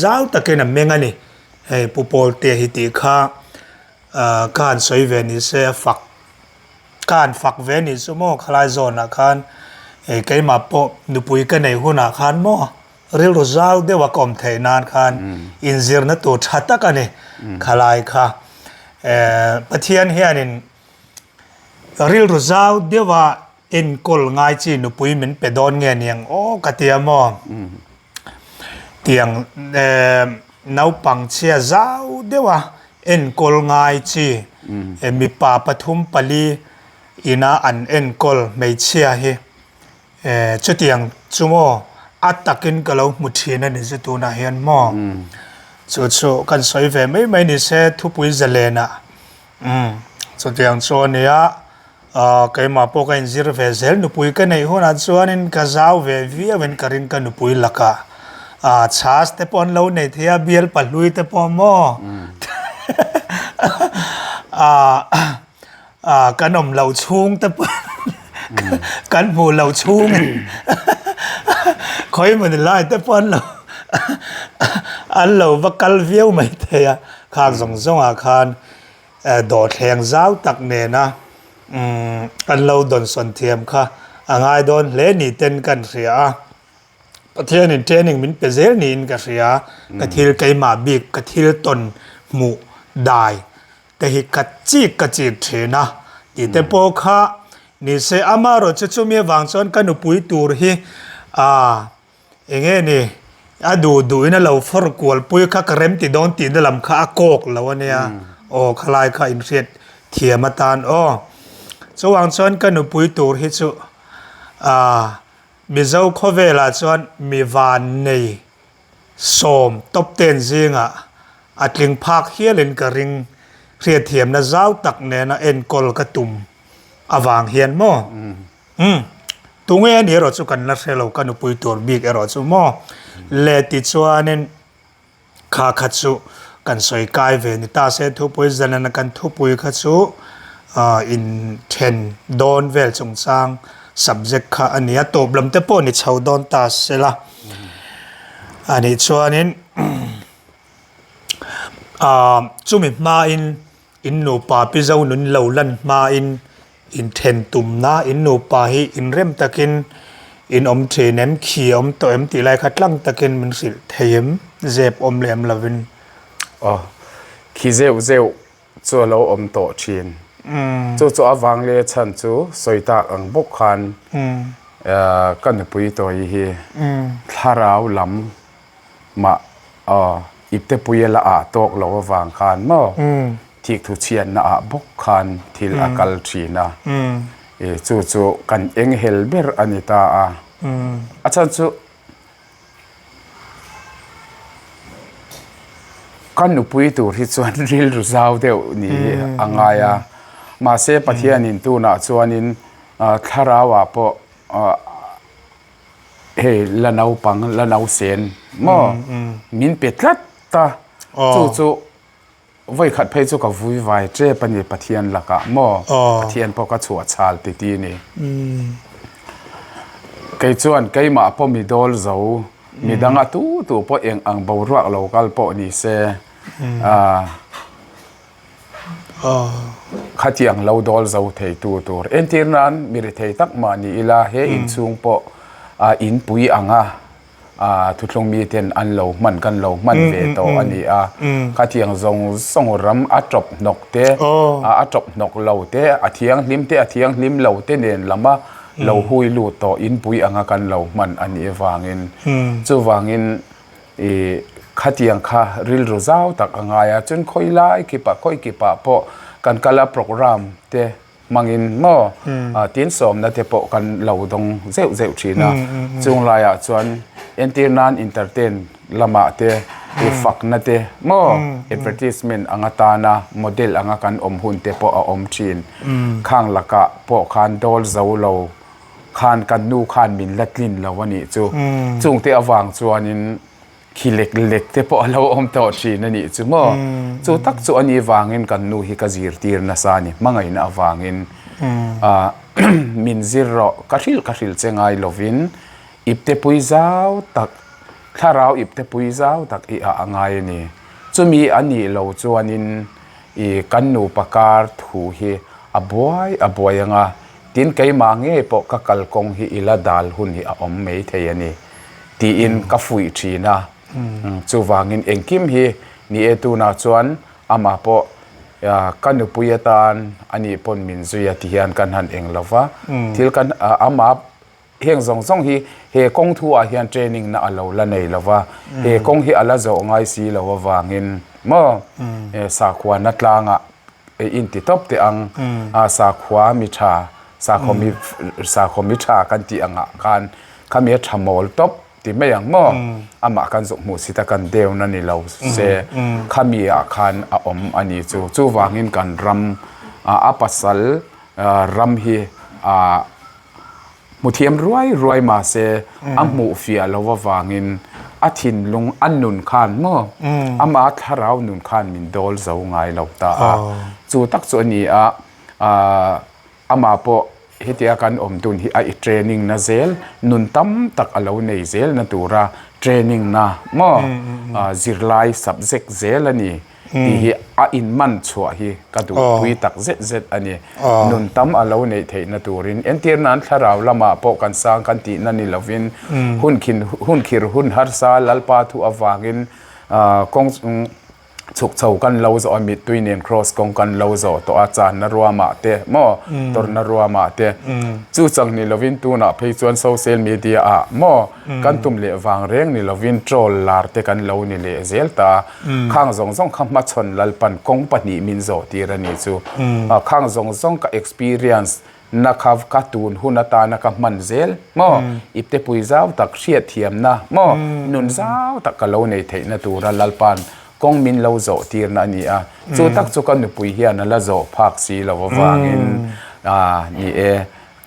zau takin a meng a ni hei Pu Pawltea hi tih kha ka han sawi ve ni se a fak ka han fak ve ni chu maw khalai zawnah khan hei keimah pawh nupui ka neih hunah khan maw rilru zau deuh a ka awm theih nan khan inzirna tur tha tak a ni khalai kha Pathian hianin rilru zau deuh a Enkawl ngai chi nupui min pe dawn nge niang aw ka ti a maw? Tiang naupang chhia zau deuh a enkawl ngai chi mipa pathum pali ina an enkawl hmeichhia hi chutiang chu maw a takin ka lo hmu thin a ni chu tunah hian maw? Chu chu kan sawi ve mai mai ni se thupui zalenah chutiang chu a nia. Aaa keimah pawh ka inzir ve zel nupui ka neih hunah chuanin ka zau ve viauin ka ring ka nupui lakah aaa chhas te pawh an lo nei thei a bial pahlui te pawh maw aaa aaa kan awm loh chhung te pawh kan hmuh loh chhungin khawi mawni lai te pawh an lo an lo va kal viau maithei a khang zawng zawngah khan. Dawhthleng zau tak nena kan lo dawnsawn thiam kha a ngai dawn hle ni ten kan hria a. Pathianin training min pe zel niin ka hria. Ka thil keimah bik, ka thil tawn hmuh dai te hi ka chik ka chik thin a tih te pawh kha ni se. Amaherawhchu chumi avang chuan ka nupui tur hi Enge ni, a duh duhin a lo fawr kual pui kha ka rem ti dawn tihna lam kha a kawk lo a nia. Aw khalai kha inhriat thiam atan aw. Chuvang chuan ka nupui tur hi chu aah Mizo khawvelah chuan mi van nei sawm top ten zingah a tling phak hialin ka ring hriatthiamna zau tak nena enkawl ka tum avang hian maw. Umm. Tunge a ni erawh chu kan la hre lo, ka nupui tur bik erawh chu maw? Le tichuanin kha kha chu kan sawi kai ve ni ta se, thupui zalena kan thupui kha chu in then dawn vel chungchang subject kha a ni a, tawp lam te pawh ni chho dawn ta se la. A nih chuanin chumi hmain In nupa pi zo nun lo lan hmain inthen tumna in nupa hi inrem takin in awm thin em, khi a awm tawh em tih lai kha tlang takin min hrilh thei em, zep awm leh em lovin. Aw, khi zeuh zeuh chu a lo awm tawh thin. Chu chu avang leh chhan chu sawi tak ang bawk khan ka nupui tawi hi thlarau lam Mah aw iptepui a la ah tawk lo avang khan maw thikthu chhiatna ah bawk khan thil a kal thin a, i chu chu kan eng hel ber a ni ta a, a chhan chu Ka nupui tur hi chuan rilru zau deuh ni hi a ngai a, mahse Pathianin tunah chuanin thlarauah pawh hei la naupang la nausen maw min pe tlat ta, chu chu Vawikhat phei chu ka vui vai tep a ni Pathian lakah maw? Pathian pawh ka chhuah chhal ti ti ni. Kei chuan keimah pawh mi dawl zo, mi dang a tu tu pawh eng ang boruak lo kal pawh ni se, khatiang lo dawl zo thei tu tur. Entir nan mi rethei tak mah ni ila he inchhung pawh inpui ang a. Thuthlung miten an lo hman kan lo hman ve tawh a ni a, khatiang zawng zawng ram a tawp hnawk te, a tawp hnawk lo te, a thianghlim te, a thianghlim lo te nen lama lo hui lut tawh inpui anga kan lo hman a nih avangin chuvangin ih khatiang kha rilru zau tak a ngai a, chun khawi lai kipah khawi kipah pawh kan kal a programme te. Hmangin maw tin sawmna te pawh kan lo dawng zeuh zeuh thin a, chung laiah chuan entir nan entertain lamah te i fakna te maw advertisement anga tana model anga kan awm hun te pawh a awm thin. Khang lakah pawh khan dawl zo lo khan kan nu khan min la tlin lo a nih chu. Chungte avang chuanin Khi lek lek te pawh a lo awm tawh thin a nih chu maw? Chu tak chu a nih vangin kan nu hi ka zirtir nasa a ni, hmangaihna avangin min zir rawh, ka hrilh ka hrilh che ngai lovin iptepui zau tak, thlarau iptepui zau tak i ah a ngai a ni. Chumi a nih lo chuanin i kan nupa kar thu hi a buai a buai ang a, tin keimah ngei pawh ka kalkawng hi i la dal hun hi a awm maithei a ni. Tiin ka fuih thin a, chuvangin engkim hi ni e tunah chuan amah pawh ka nupui atan ani pawn min zui a ti hian kan han eng lo va, thil kan amah heng zawng zawng hi he kawng thu ah hian training na a lo la nei lo va, he kawng hi a la zawh ngai si lo avangin maw sakhuana tlangah inti tawp teh ang sakhua mi tha sakhaw mi sakhaw mi tha kan tih angah khan Khami a tha mawl tawp ti mai ang maw? Amah kan zuk hmuh si ta kan deuna ni lo se khami ah khan a awm a ni chu. Chuvangin kan ram a pasal ram hi hmu thiam ruai ruai mah se a hmuh fiah lo avangin a thinlung a nun khan maw ama thlarau nun khan min dawl zo ngai lo ta a. Chu tak chu a ni a. Amah pawh hetia kan awm dun hi a i training na zel, nun tam tak a lo nei zel na tura training na maw zirlai subject zel a ni tih hi a inman chhuah hi ka duhpui tak zet zet a ni. Nun tam a lo neih theih na turin entir nan thlarau lamah pawh kan sang kan tihna ni lovin hun khin hun khir hun harsa Lalpa thu avangin kawng Chhuk chho kan lo zawh a, mittui nen cross kawng kan lo zawh tawh a, channa ruamah te maw, tawrhna ruamah te. Chu chang ni lovin tunah phei chuan social media ah maw kan tum leh vang reng ni lovin troll lar te kan lo ni leh zel ta. Khang zawng zawng kha hmachhawn Lalpan kawng pahnih min zawh tir a ni chu. Khang zawng zawng ka experience Na kha ka tun hun atana ka hman zel maw? Iptepui zau tak hriatthiamna maw? Nun zau tak ka lo nei theihna tura Lalpa'n kawng min lo zawh tirna a ni a. Chu tak chu ka nupui hian a la zawh phak si lo avangin ni e,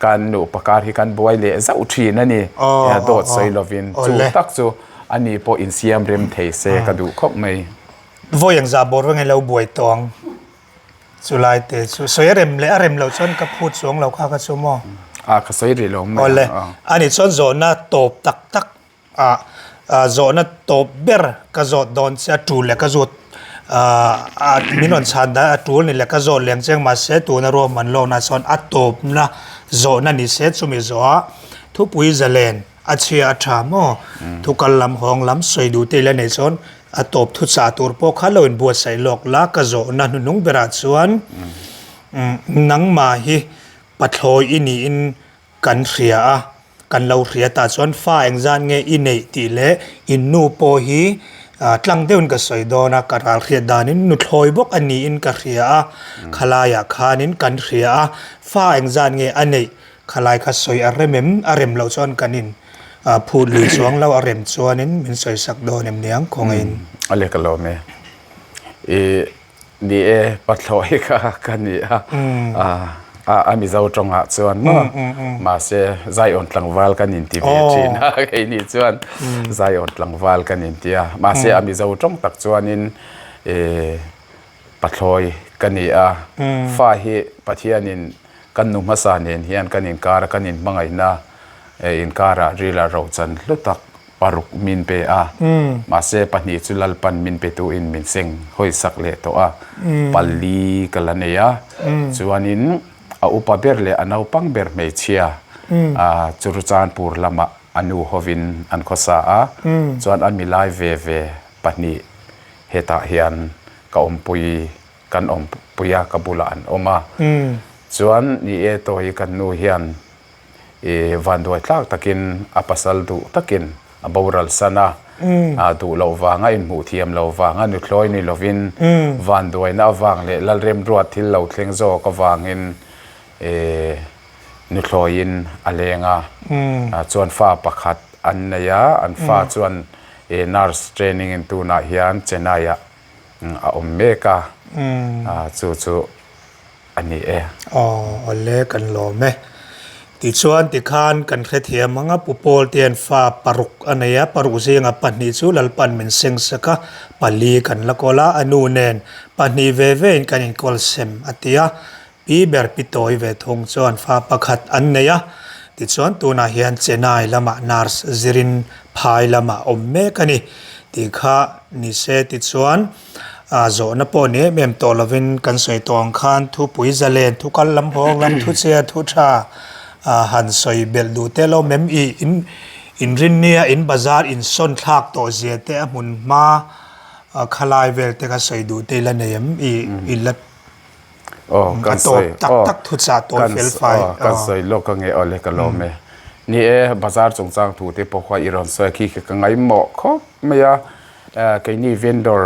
kan nupa kar hi kan buai leh zauh thin a ni. Dawt sawi lovin chu tak chu ani pawh insiam rem thei se ka duh khawp mai. Vawi engzah bawr veng ilo buai tawng? Chulai te chu sawi a rem leh a rem loh chuan ka phut chuang lo kha ka chu maw? A ka sawi rih lo mai a. Awle, ani chuan zawhna tawp tak tak ah zawhna tawp ber ka zawt dawn che a tul leh ka zawt ah min rawn chhan dan a tul ni leh ka zawt leng cheng mahse tuna ruahman lawkna chuan a tawpna zawhna ni se chumi zawhah thupui zalen A chhia a tha maw? Thu kal lam hawng lam sawi duh te ila nei chuan a tawp thu chah tur pawh kha lo inbuatsaih lawk la ka zawhna hnuhnung berah chuan nangmah hi pathlawi i niin kan hria a, kan lo hria tah chuan fa engzat nge i neih tih leh in nu pawh hi tlang deuhin ka sawi dawn a, ka ral hriat danin nuthlawi bawk a niin ka hria a, khalaiah khanin kan hria a, fa engzat nge a neih Khalai kha sawi a rem em? A rem loh chuan kan in phut lui chuang lo, a rem chuanin min sawi sak dawn em niang kawngin. A lek a lawm e. I ni e, pathlawi kha ka ni a, a Mizo tawngah chuan maw, mahse Zion tlangval kan inti ve thin a, keini chuan Zion tlangval kan inti a, mahse a Mizo tawng tak chuanin pathlawi ka ni a, fa hi Pathianin kan nu hmasa nen hian kan inkara kan inhmangaihna inkarah rila rochan hlu tak paruk min pe a, mahse pahnih chu Lalpan min pe tuin min seng hawisak leh tawh a, pali ka la nei a, chuanin a upa ber leh a naupang ber hmeichhia Churachandpur lamah a nu hovin an khawsa a, chuan a milai ve ve pahnih hetah hian ka awmpui kan awmpui a, ka bulah an awm a, chuan ni e tawi kan nu hian I vanduai tlak takin a pasal duh takin a boral san a, a duh loh vanga inhmuh thiam lo vanga nuthlawi ni lovin vanduaina avang leh Lalremruat thil lo thleng zawk avangin nuthlawiin a leng a, chuan fa pakhat an nei a, an fa chuan nurse training in tunah hian Chennai-ah a awm mek a, chu chu a ni e. Aw, awle kan lawm e. Tichuan tikhan kan hrethiam ang a, Pu Paul te hian fa paruk a nei a, paruk zinga pahnih chu Lalpan min seng sak a, pali kan la kawl a, a nu nen pahnih ve ve in kan inkawl sem a ti a, Pi ber pi tawi ve thung chuan fa pakhat an nei a, tichuan tunah hian Chennai lamah nurse zirin phai lamah awm mek a ni tih kha ni se tichuan A zawhna pawh ni em em tawh lovin kan sawi tawh ang khan thupui zalen, thu kal lam hawng lam, thu chhia, thu tha han sawi belh duh te lo mem i in inrinnia in bazar insawn thlak tawh zia te a hmun hma khalai vel te kha sawi duh te i la nei em i i la a tawp tak tak thu chah tawi fel fai. Kan sawi lawk ange awle ka lawm e. Ni e bazar chungchang thu te pawh kha i rawn sawi a khi ka ngaihmawh khawp mai a. Keini vendor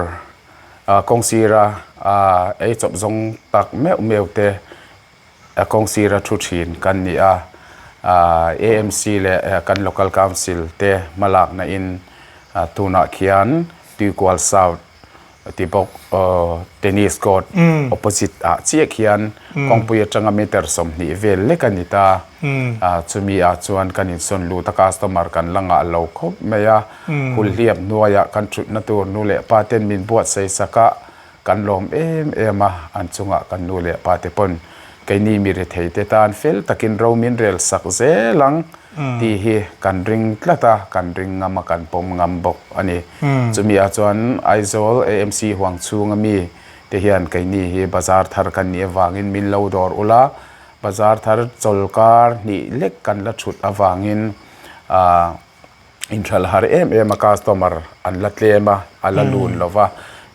kawng sira ei chawp zawng tak meuh meuh te kawng sira thu thin kan ni a, AMC leh kan local council te hmalakna in tunah khian Tuikual South ti bawk tennis court opposite ah chiah khian kawngpui atanga meter 20 vel lek a ni ta. Chumi ah chuan kan insawn lut a customer kan la ngah lo khawp mai a. Hulhliap hnuaiah kan thutna tur nu leh pa ten min buatsaih sak a, kan lawm em em a, an chungah kan nu leh pa te pawn keini mi rethei te tan fel takin ro min rel sak zel ang tih hi kan ring tlat a, kan ring ngam a, kan pawm ngam bawk a ni. Chumi ah chuan Aizawl AMC huang chhunga mi te hian keini hi bazar thar kan nih avangin min lo dawr ula, bazar thar chawlkar hnih lek kan la thut avangin ah Inhralh har em em a customer an la tlem a, a la lun lo va,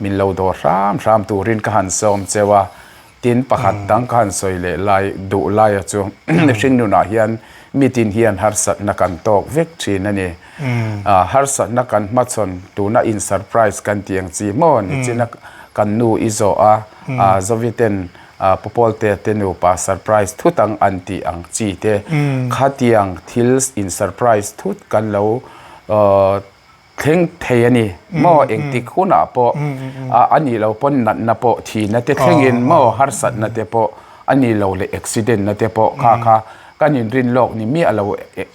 min lo dawr hram hram turin ka han sawm cheu a, tin pakhat dang ka han sawi leh lai duh laia chu mihring nunah hian mitin hian harsatna kan tawk vek thin a ni. Harsatna kan hmachhawn tuna in surprise kan tih ang chi maw nichina kan nu i zawh a, Zoviten Pu Pawlte te nupa surprise thut ang an tih ang chi te khatiang thil in surprise thut kan lo thleng thei a ni maw engtik hunah pawh a nih loh pawn natna pawh thihna te thlengin maw harsatna te pawh a nih loh leh accident na te pawh kha kha kan inrin lawk ni miah lo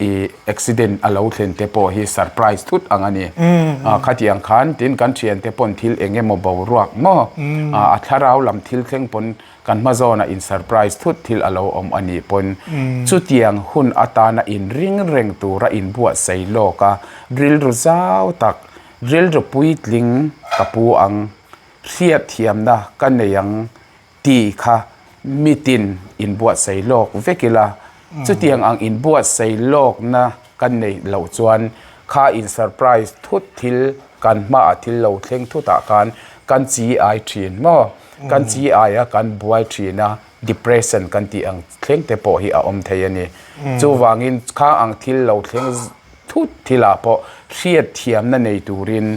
i accident a lo thlen te pawh hi surprise thut ang a ni khatiang khan tin kan thian te pawn thil eng emaw boruak maw a thlarau lam thil thleng pawn kan hma zawnah in surprise thut thil a lo awm a nih pawn chutiang hun atana inring reng tura inbuatsaih lawk a rilru zau tak rilru puitling ka pu ang hriatthiamna ka nei ang Tih kha mitin inbuatsaih lawk vek ila, chutiang ang inbuatsaih lawkna kan neih loh chuan kha in surprise thut thil kan hmaah thil lo thleng thutah khan kan chi ai thin maw? Kan chi ai a, kan buai thin a, depression kan tih ang thleng te pawh hi a awm thei a ni. Chuvangin kha ang thil lo thleng thut thilah pawh hriatthiamna nei turin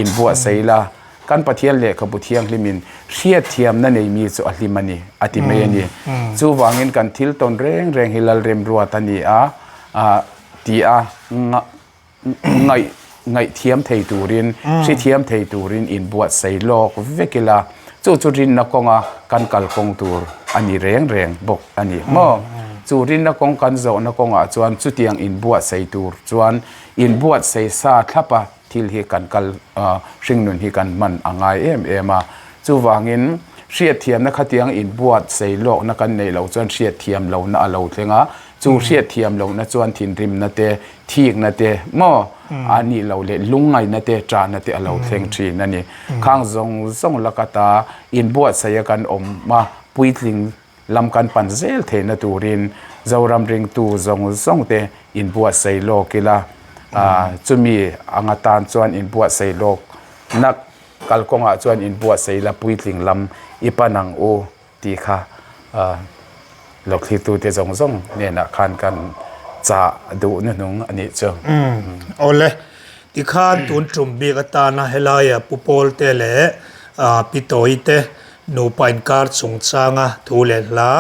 inbuatsaih ila, Kan Pathian lehkhabu thianghlimin hriatthiamna nei mi chu a hlim a ni, a ti mai a ni. Chuvangin kan thil tawn reng reng hi Lalremruat a ni a, ti a ngaihthiam thei turin, hrithiam thei turin inbuatsaih lawk vek ila. Chu chu rinna kawnga kan kalkawng tur a ni reng reng bawk a ni maw? Chu rinna kawng kan zawhna kawngah chuan chutiang inbuatsaih tur chuan inbuatsaih sa thlapa thil hi kan kal hringnun hi kan hman a ngai em em a. Chuvangin hriatthiamna khatiang inbuatsaih lawkna kan neih loh chuan hriatthiam lohna a lo thleng a, chu hriatthiam lohna chuan thinrimna te, thikna te maw a nih loh leh lungngaihna te, ṭahna te a lo thleng ṭhin a ni. Khang zawng zawng laka ta inbuatsaih a kan awm a, puitling lam kan pan zel theihna turin Zoram ringtu zawng zawng te inbuatsaih lawk ila, chumi anga tan chuan inbuatsaih lawk nak kalkawngah chuan inbuatsaih ila puitling lam i pan ang u tih kha lo thlirtute zawng zawng hnenah khan kan chah duh hnuhnung a nih chu. Awle, tikhan tun tum bik atana helaia Pu Pawlte leh Pi Tawite Nupa inkar chungchanga thu leh hla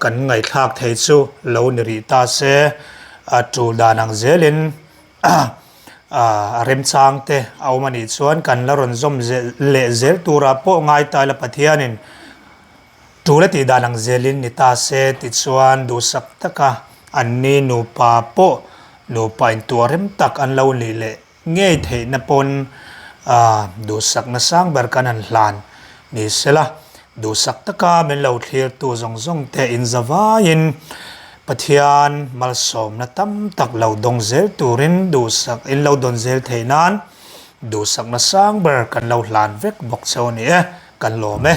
kan ngaihthlak thei chu lo ni rih ta se, a tul dan ang zelin a remchang te a awm a nih chuan kan la rawn zawm leh zel turah pawh ngai ta ila Pathianin tul a tih dan ang zelin ni ta se tichuan duhsak taka anni nupa pawh nupa intuah rem tak an lo nih leh Ngei theihna pawn duhsakna sang ber kan han hlan ni sela, duhsak taka min lo thlirtu zawng zawng te inzavaiin Pathian malsawmna tam tak lo dawng zel turin duhsak in lo dawn zel theih nan duhsakna sang ber kan lo hlan vek bawk cheu a ni e, kan lawm e.